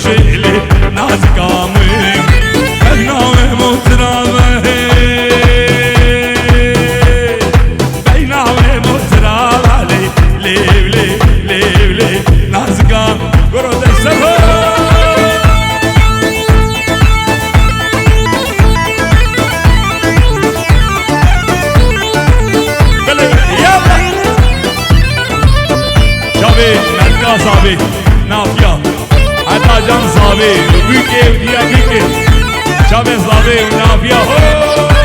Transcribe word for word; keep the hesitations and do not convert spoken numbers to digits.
Şêlê nazika min, beyna wê motirave. Beyna wê motirave, lê, lê, lê, lê, lê, nazika. Goro deste ho. Belê, yalla. Çavê Melika Zavê, nafiya. Heta can Zavê, Bûkê û Diyarbekir. Çavê Zavê û nafiya. Ho!